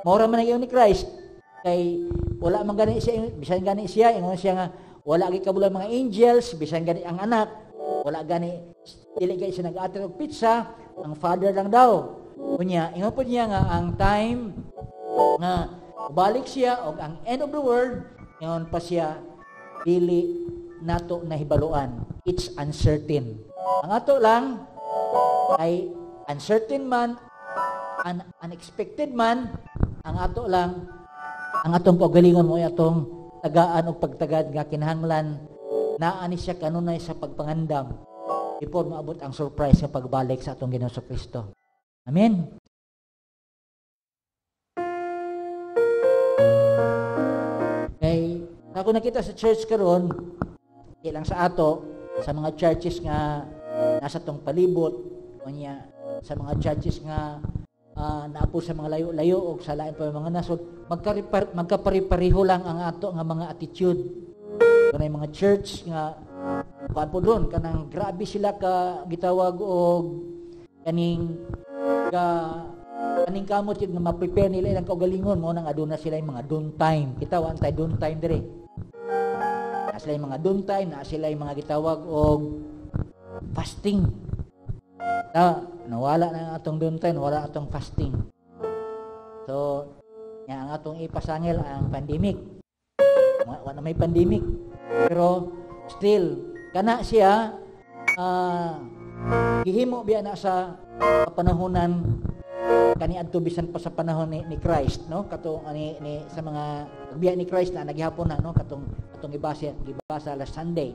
Mao ra man ang ni Christ kay wala man gani siya, bisan gani siya ingon siya nga wala gyud kabalo mga angels, bisan gani ang anak, wala gani, dili gani siya nag-ater og pizza, ang Father lang daw. Unya ingon pud niya nga ang time nga balik siya og ang end of the world, ingon pa siya, dili nato nahibaluan. It's uncertain. Ang ato lang ay uncertain man, unexpected man, ang ato lang, ang atong kaugalingon mo ay atong tagaan og pagtagad nga kinahanglan naa ni siya kanunay sa pagpangandam before maabot ang surprise sa pagbalik sa atong Ginoong Kristo. Amen. Kay ako nakita sa church karon, di lang sa ato, sa mga churches nga nasa tong palibot, unya sa mga churches nga naapo sa mga layo-layo o sa lain pa mga nasod, magkapari-pareho lang ang ato nga mga attitude. Kanay mga church nga kuan po doon, kanang grabe sila ka gitawag og kaning ka kaning kamot yun nga ma-prepare nila ilang kaugalingon mo nang aduna sila yung mga doon time. Kita wa tay doon time dire. Na sila yung mga doon time, na sila yung mga gitawag og fasting. Ta, nawala na ang atong doon time, nawala atong fasting. So, nya ang atong ipasangil ang pandemic. Wa na may pandemic. Pero still kana siya gihimo biya na sa panahonan kaniadto bisan pa sa panahon ni Christ, no, katong ni sa mga biya ni Christ na naghihapon na, no, katong atong gibasa last Sunday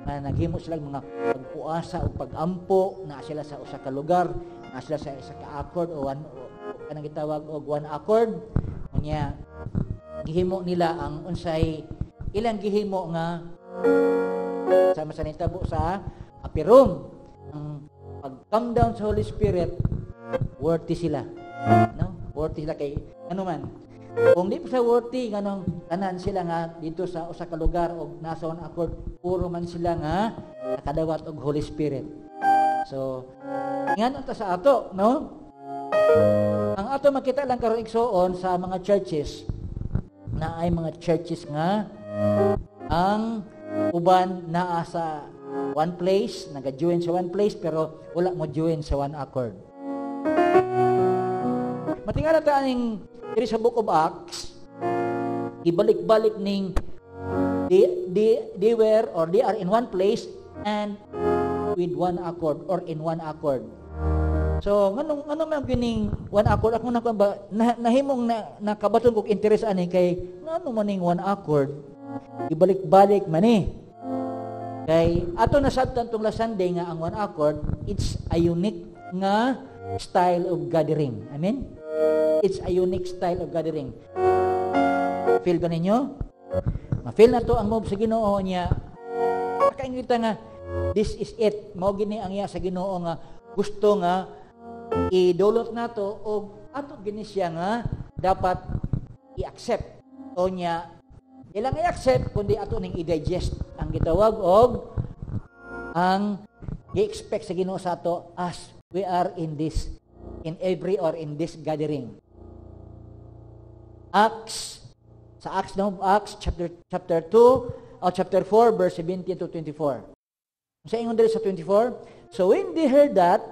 na naghimo sila mga pagpuasa o pagampo na sila sa usa ka lugar, na sila sa isa ka accord o one o kanang gitawag og one accord. Unya gihimo nila ang unsay ilang gihimo nga sama sa nitabo sa apirom ang pag come down sa Holy Spirit, worthy sila, no? Worthy sila kay ano man. Kung di pa sa worthy, nganong tanan sila nga dito sa usa ka lugar og nasa one accord, puro man sila nga nakadawat og Holy Spirit. So, ngano ta sa ato, no? Ang ato makita lang karon igsuon sa mga churches na ay mga churches nga ang uban naa sa one place, naga-join sa one place pero wala mo join sa one accord. Matingala ta aning diri sa Book of Acts, ibalik-balik ning they were or they are in one place and with one accord or in one accord. So nganong ano man kining one accord, ako na ba nahimong na, nakabaton kog interes ani kay ngano man ning one accord, ibalik-balik man ni. Kay ato nasabtan tong last Sunday nga ang one accord, it's a unique nga style of gathering. Amen? It's a unique style of gathering. Feel ba ninyo? Ma-feel na to ang move sa Ginoo niya. Nakaingita nga, this is it. Mao gini ang iya sa Ginoo nga gusto nga idulot nato og ato gini siya nga dapat i-accept. O niya, ilang i-accept kundi ato ning i-digest ang gitawag og ang i-expect sa Ginoo sa ato as we are in this, in every or in this gathering. Acts, sa Acts, no? Acts chapter 2 o chapter 4 verse 17 to 24. Sa ingon diri sa 24, so when they heard that,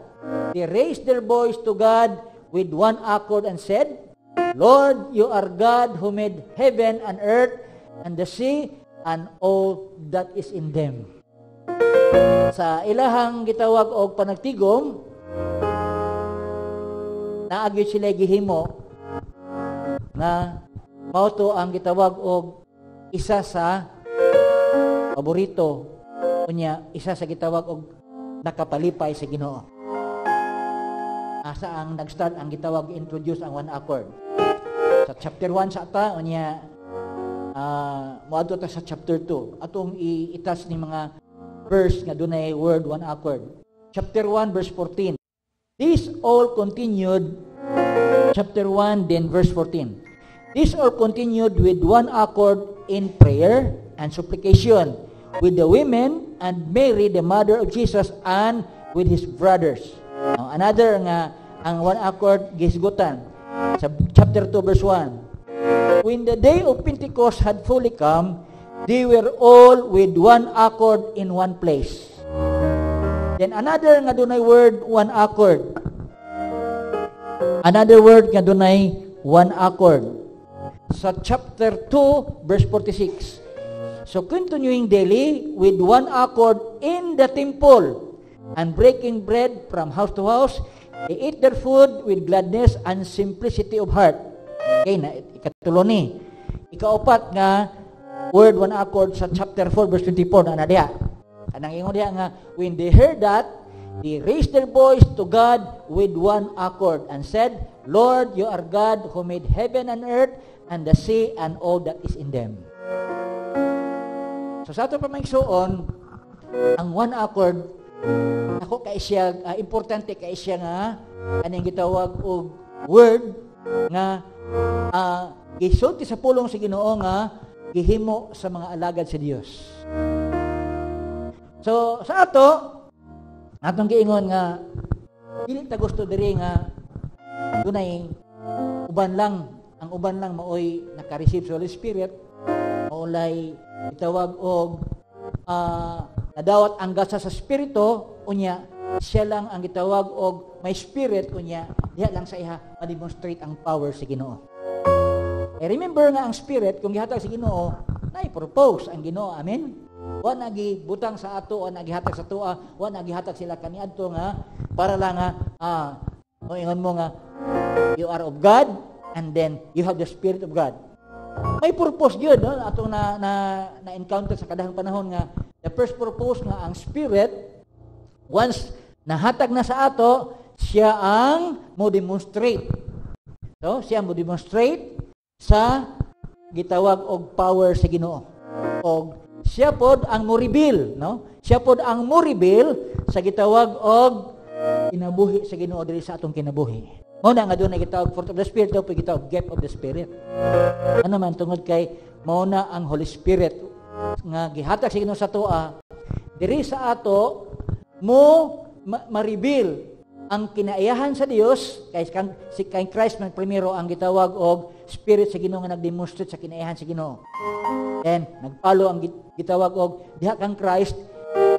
they raised their voice to God with one accord and said, Lord, you are God who made heaven and earth and the sea and all that is in them. Sa ilahang gitawag og panagtigom, naagyo sila gihimo nga mao to ang gitawag og isa sa paborito, unya isa sa gitawag og nakapalipay sa Ginoo. Asa ang nag-start ang gitawag introduce ang one accord. Sa chapter 1 sa ata, unya moadto ta sa chapter 2. Atong i-touch ni mga verse nga dunay word one accord. Chapter 1 verse 14. This all continued, chapter 1 then verse 14. This all continued with one accord in prayer and supplication with the women and Mary the mother of Jesus and with his brothers. Now, another nga ang one accord gisgutan. Sa chapter 2 verse 1. When the day of Pentecost had fully come, they were all with one accord in one place. Then another nga dunay word "one accord." Another word nga dunay "one accord." Sa chapter 2 verse 46. So continuing daily with one accord in the temple and breaking bread from house to house, they ate their food with gladness and simplicity of heart. Okay, na ikatulo ni. Ikaupat nga word "one accord" sa chapter 4 verse 24 na diha. Anang ingon diha nga when they heard that, they raised their voice to God with one accord and said, "Lord, you are God who made heaven and earth and the sea and all that is in them." So sa ato pa maigsuon, ang one accord ako kay siya importante kay siya nga aning gitawag og word nga gisulti sa pulong sa Ginoo nga gihimo sa mga alagad sa Dios. So sa ato atong giingon nga dili ta gusto diri nga dunay uban lang, ang uban lang maoy naka-receive sa Holy Spirit, maulay gitawag og nadawat ang gasa sa Espiritu, unya siya lang ang gitawag og may spirit, unya diha lang sa iha ma-demonstrate ang power sa Ginoo. Eh, remember nga ang spirit kung gihatag sa Ginoo, na-purpose ang Ginoo, amen? Wa na gibutang sa ato, wa na gihatag sa atoa, wa na gihatag sila kaniadto nga para lang nga ingon mo nga you are of God and then you have the Spirit of God. May purpose gyud, no? Atong na, na na encounter sa kadahang panahon nga the first purpose nga ang Spirit, once nahatag na sa ato, siya ang mo demonstrate. So, siya mo demonstrate sa gitawag og power sa Ginoo. Og siya pod ang mo reveal, no? Siya pod ang mo reveal sa gitawag og kinabuhi sa Ginoo diri sa atong kinabuhi. Mao na nga dunay gitawag fruit of the Spirit o gitawag gift of the Spirit. Ano man tungod kay mao na ang Holy Spirit nga gihatag sa Ginoo sa atoa diri sa ato mo ma-reveal ang kinaiyahan sa Dios kay si kay Christ man primero ang gitawag og Spirit sa Ginoo nga nagdemonstrate sa kinaiyahan sa Ginoo. Then nagpalo ang gitawag og diha kang Christ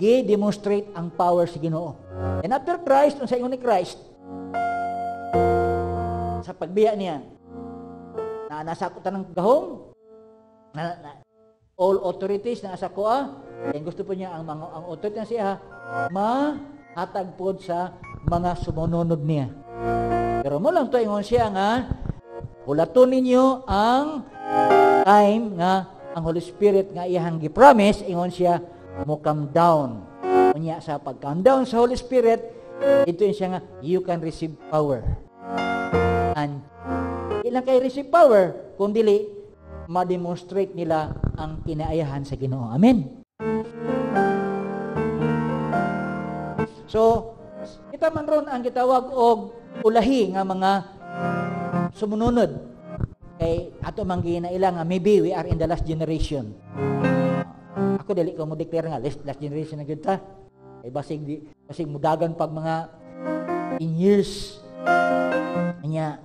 gi-demonstrate ang power sa Ginoo. And after Christ, unsa ingon ni Christ sa pagbiya niya? Na nasa ako tanang gahom, na all authorities na sa kuha, and gusto po niya ang mga ang authority na siya mahatag pod sa mga sumunod niya. Pero mo lang to ingon siya nga hulaton ninyo ang time nga ang Holy Spirit nga iyang gi-promise, ingon siya, mo come down. Unya sa pag-come down sa Holy Spirit, ito siya nga you can receive power. And ilang kay receive power kung dili ma-demonstrate nila ang kinaayahan sa Ginoo. Amen. So, kita man ron ang gitawag og ulahi nga mga sumununod. Kay ato man ginaila nga maybe we are in the last generation. Ako dili ko mo declare nga last generation na gyud ta. Kay basig mudagan pag mga in years. Nya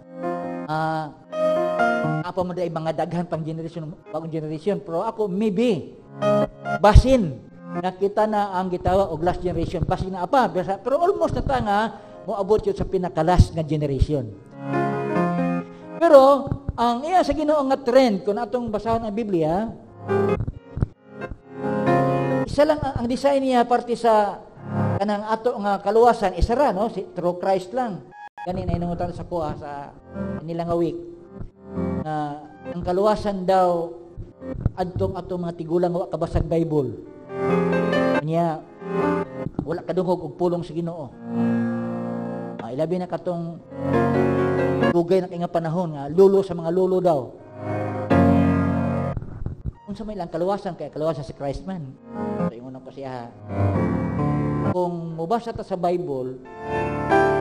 apa mo dai mga daghan pang generation, bagong generation, pero ako maybe basin nakita na ang gitawag og last generation, basin na apa, pero almost na ta nga moabot yun sa pinaka-last nga generation. Pero ang iya sa Ginoo nga trend kung atong basahon ang Biblia, isa lang ang design niya parte sa kanang ato nga kaluwasan, isa ra, no, si through Christ lang. Gani na inangutan sa kuha sa nila nga week na ang kaluwasan daw adtong atong mga tigulang wa kabasag Bible. Niya wala kadungog og pulong sa Ginoo. Ilabi na katong dugay na kay nga panahon nga lulo sa mga lulo daw. Unsa may lang kaluwasan kay kaluwasan si Christ man. So ingon ko siya, kung mobasa ta sa Bible,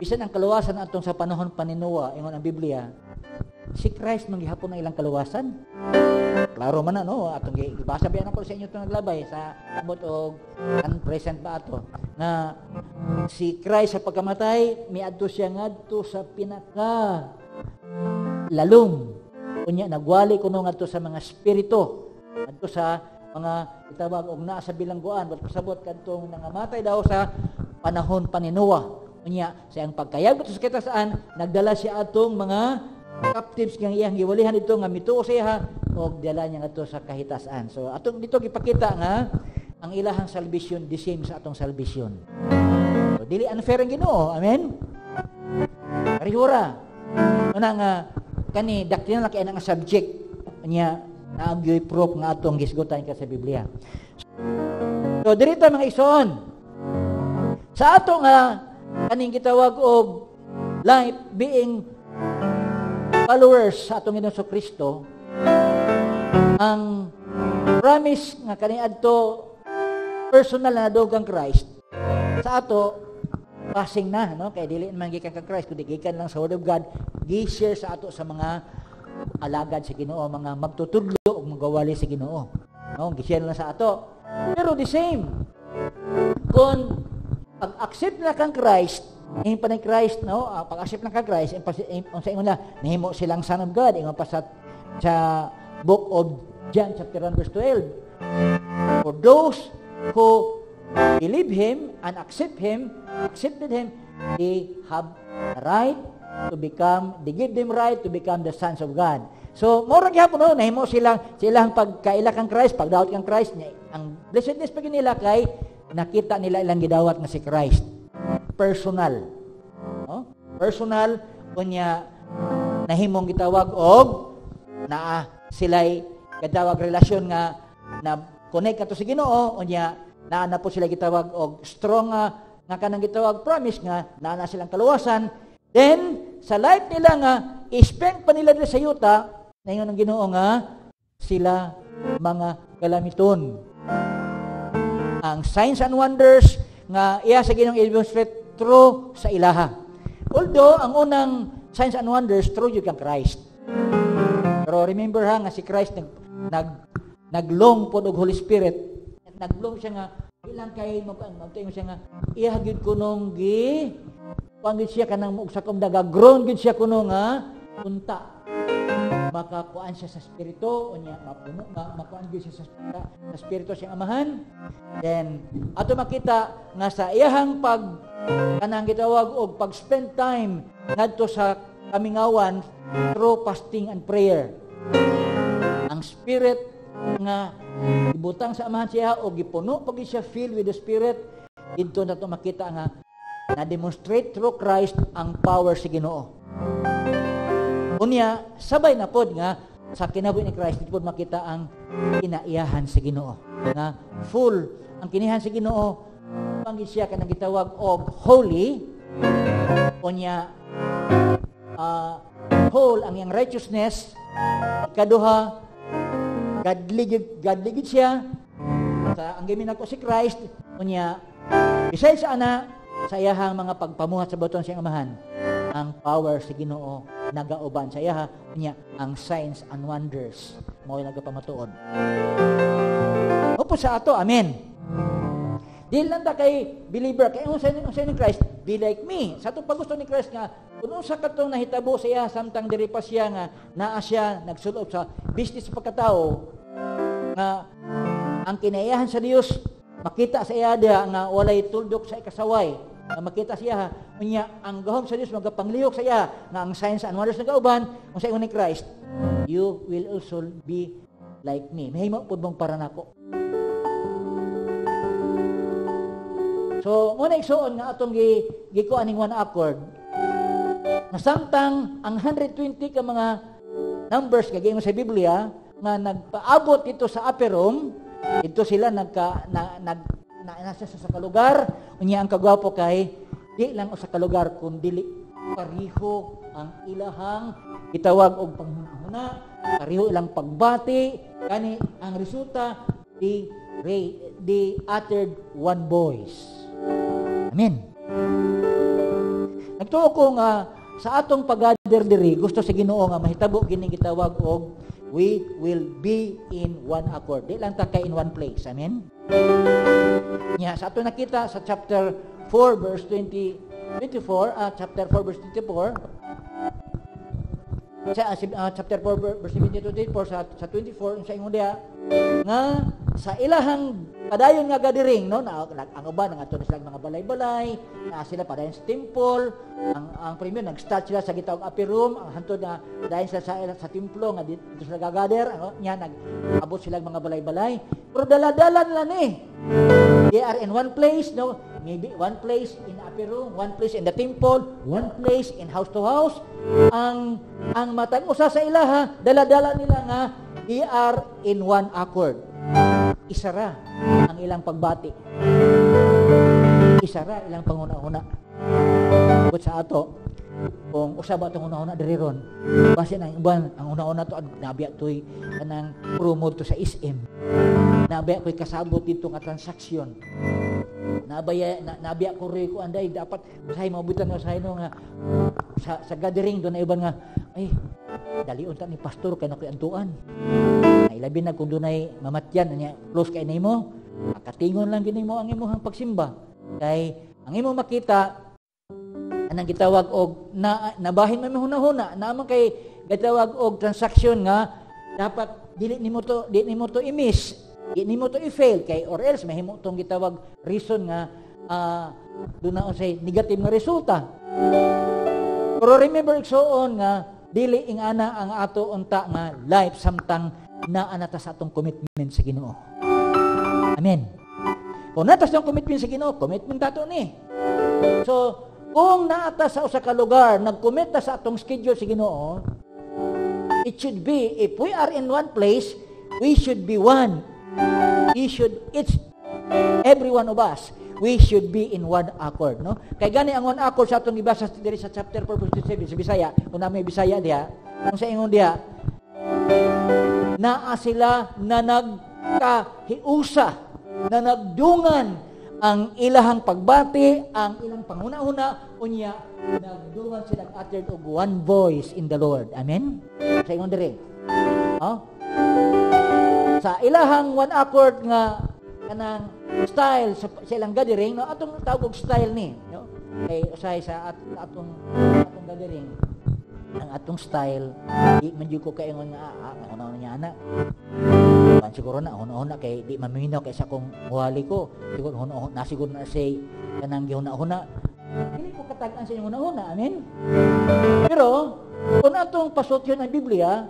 bisan ang kaluwasan atong sa panahon pa ni Noah, ingon ang Biblia, si Christ manggihapon ang ilang kaluwasan. Klaro man na, no? Atong gibasa biyan ako sa inyo itong naglabay sa abot og present ba ato na si Christ sa pagkamatay miadto siya ngadto sa pinaka lalom. Unya nagwali kuno ngadto sa mga spirito, ngadto sa mga itawag og naa sa bilangguan, wat pasabot kadtong nangamatay daw sa panahon pa ni Noah. Unya sa iyang pagkayag sa kitasan, nagdala siya atong mga captives nga iyang giwalihan dito nga mituo sa iya og dala niya ngadto sa kahitasan. So atong dito gipakita nga ang ilahang salvation the same sa atong salvation. So, dili unfair ang Ginoo. Amen. Parihura. Una nga kani doctrinal kay nga subject niya, naagyoy proof nga atong gisgutan ka sa Biblia. So diri ta, mga igsoon, sa ato nga kaning gitawag og life being followers sa atong Ginoong Kristo, ang promise nga kaniadto personal na nadog ang Christ sa ato, passing na, no, kay dili man gikan kang Christ kundi gikan lang sa Word of God, gi-share sa ato sa mga alagad sa Ginoo, mga magtutudlo ug magawali sa Ginoo, no, gi-share lang sa ato. Pero the same kung pag-accept na kang Christ, ingon pa ni Christ, no, pag-accept na kang Christ, unsa ingon na nahimo silang son of God, ingon pa sa Book of John chapter 1 verse 12, for those who believe Him and accept Him, accepted Him, they have right to become, they give them right to become the sons of God. So, mura gihapon, no, nahimo silang silang pagkaila kang Christ, pagdawat kang Christ, ang blessedness pag nila kay nakita nila ilang gidawat nga si Christ. Personal. No? Personal, unya nahimong gitawag og naa sila'y gitawag relasyon nga na connect kato sa Ginoo, unya naa na po sila gitawag og strong nga kanang gitawag promise nga naa na silang kaluwasan. Then sa life nila nga i-spend pa nila diri sa yuta, naingon ang Ginoo nga sila mga kalamiton. Ang signs and wonders nga iya sa Ginoong i-demonstrate through sa ilaha. Although ang unang signs and wonders through yun kang Christ. Pero remember ha nga si Christ nag naglong pod og Holy Spirit. Naglong siya nga ilang kay magtuo siya nga iya gyud kunong gi kuan gyud siya kanang og sakom daga grown gyud siya kuno nga unta makakuan siya sa spirito, unya mapuno makuan gyud siya sa spirito siyang amahan. Then ato makita nga sa iyahang pag kanang gitawag og pag spend time ngadto sa kamingawan through fasting and prayer, ang spirit nga ibutang sa amahan siya o gipuno pag siya, filled with the Spirit, didto na to makita nga na-demonstrate through Christ ang power sa Ginoo. Unya sabay na pod nga sa kinabuhi ni Christ dito pod makita ang kinaiyahan sa Ginoo nga full ang kinihan sa Ginoo, panggit siya kanang gitawag og holy, unya whole ang iyang righteousness. Ikaduha, godly gid siya sa ang gimin ako si Christ. Unya besides ana sa iyahang mga pagpamuhat sa buton siyang amahan, ang power sa Ginoo nagauban sa iyaha, unya ang signs and wonders mao nagapamatuod. Opo sa ato, amen. Di lang ta kay believer, kay unsa ni Christ, be like me. Sa atong pagusto ni Christ nga kung unsa katong nahitabo sa iya samtang diri pa siya nga naa siya nagsulob sa business sa pagkatao, nga ang kinaiyahan sa Dios makita sa iya diha nga walay tuldok sa ikasaway, nga makita siya unya ang gahom sa Dios magapanglihok sa iya nga ang signs and wonders nagauban unsa ingon ni Christ, you will also be like me. Mahimo pud mong para nako. So, muna igsuon nga atong gikuan ning one accord. Na samtang ang 120 ka mga numbers kay sa Biblia nga nagpaabot dito sa upper room, dito sila nagka na, nag na, nasa sa kalugar, unya ang kagwapo kay di lang usa ka lugar kun dili pareho ang ilahang gitawag og panghuna-huna, pareho ilang pagbati, kani ang resulta they uttered one voice. Amen. Nagtuo ko nga sa atong pag-gather diri, gusto sa Ginoo nga mahitabo gining gitawag og we will be in one accord. Di lang ta kay in one place. Amen. Nya sa ato nakita sa chapter 4 verse 24, chapter 4 verse 24. Sa chapter 4 verse 17 to 24, sa 24, sa ingon diha nga sa ilahang padayon nga gathering, no, na ang uban ngadto na sila mga balay-balay na sila padayon sa temple. Ang premier nag-start sila sa gitawag upper room, ang hantod na padayon sila sa templo nga dito sila gagather ano nya, nag-abot sila mga balay-balay, pero dala-dala nila ni they are in one place, no? Maybe one place in upper room, one place in the temple, one place in house to house. Ang matag usa sa ilaha, dala-dala nila nga they are in one accord. Isa ra ang ilang pagbati. Isa ra ilang panguna-una. But sa ato, kung usa ba itong una-una diri ron, basin ang uban, ang una-una to, nabiya to'y kanang promo to sa SM. Nabiya ko'y kasabot dito nga transaksyon. Nabaya na, nabiya ko rin ko anday dapat usahay mabutan usahay no nga sa gathering do na iban nga ay dalion ta ni pastor kay nakoy antuan. Ay labi na kung dunay mamatyan niya close kay nimo, katingon lang gini mo ang imong pagsimba. Kay ang imong makita anang gitawag og na nabahin man hunahuna naman kay gitawag og transaction nga dapat dili nimo to i-miss, di nimo to i-fail kay or else mahimo tong gitawag reason nga doon na unsay negative nga resulta. Pero remember, igsuon, nga dili ingana ang ato unta nga life samtang naa na ta sa atong commitment sa Ginoo. Amen. Kung naa ta sa commitment sa Ginoo, commitment tato ni. So, kung naa ta sa usa ka lugar, nag-commit ta sa atong schedule sa Ginoo, it should be, if we are in one place, we should be one. We should, it's every one of us, we should be in one accord, no? Kay gani ang one accord sa atong gibasa diri sa chapter 4 verse 7 sa Bisaya, kung na may Bisaya diha, kung sa ingon diha, naa sila na nagkahiusa, na nagdungan ang ilahang pagbati, ang ilang panguna-una, unya, nagdungan sila uttered og one voice in the Lord. Amen? Sa ingon diri. Oh? Sa ilahang one accord nga kanang style sa ilang gathering, no, atong tawag og style ni, no? Kay usahay sa atong gathering, ang atong style, di man jud ko kaingon nga una niya ana. Kan siguro na una-una kay di maminaw kay sa kong muhali ko. Siguro una na siguro na say kanang gihuna-huna. Dili ko katag-an sa inyong huna-huna, amen? Pero kung atong pasultihan ang Biblia,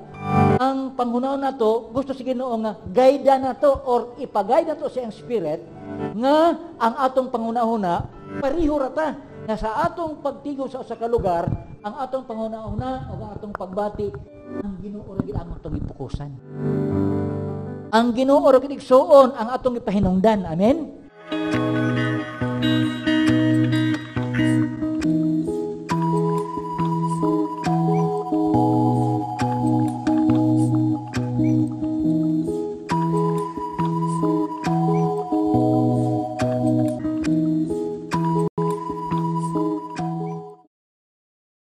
ang panghunahon nato, gusto sa Ginoo nga guide nato or ipag-guide nato sa iyang spirit nga ang atong panghunahuna pareho ra ta nga sa atong pagtigom sa usa ka lugar, ang atong panghunahuna o ang atong pagbati, ang Ginoo ra gid ang atong gipokusan. Ang Ginoo ra gid, igsuon, ang atong gipahinungdan. Amen?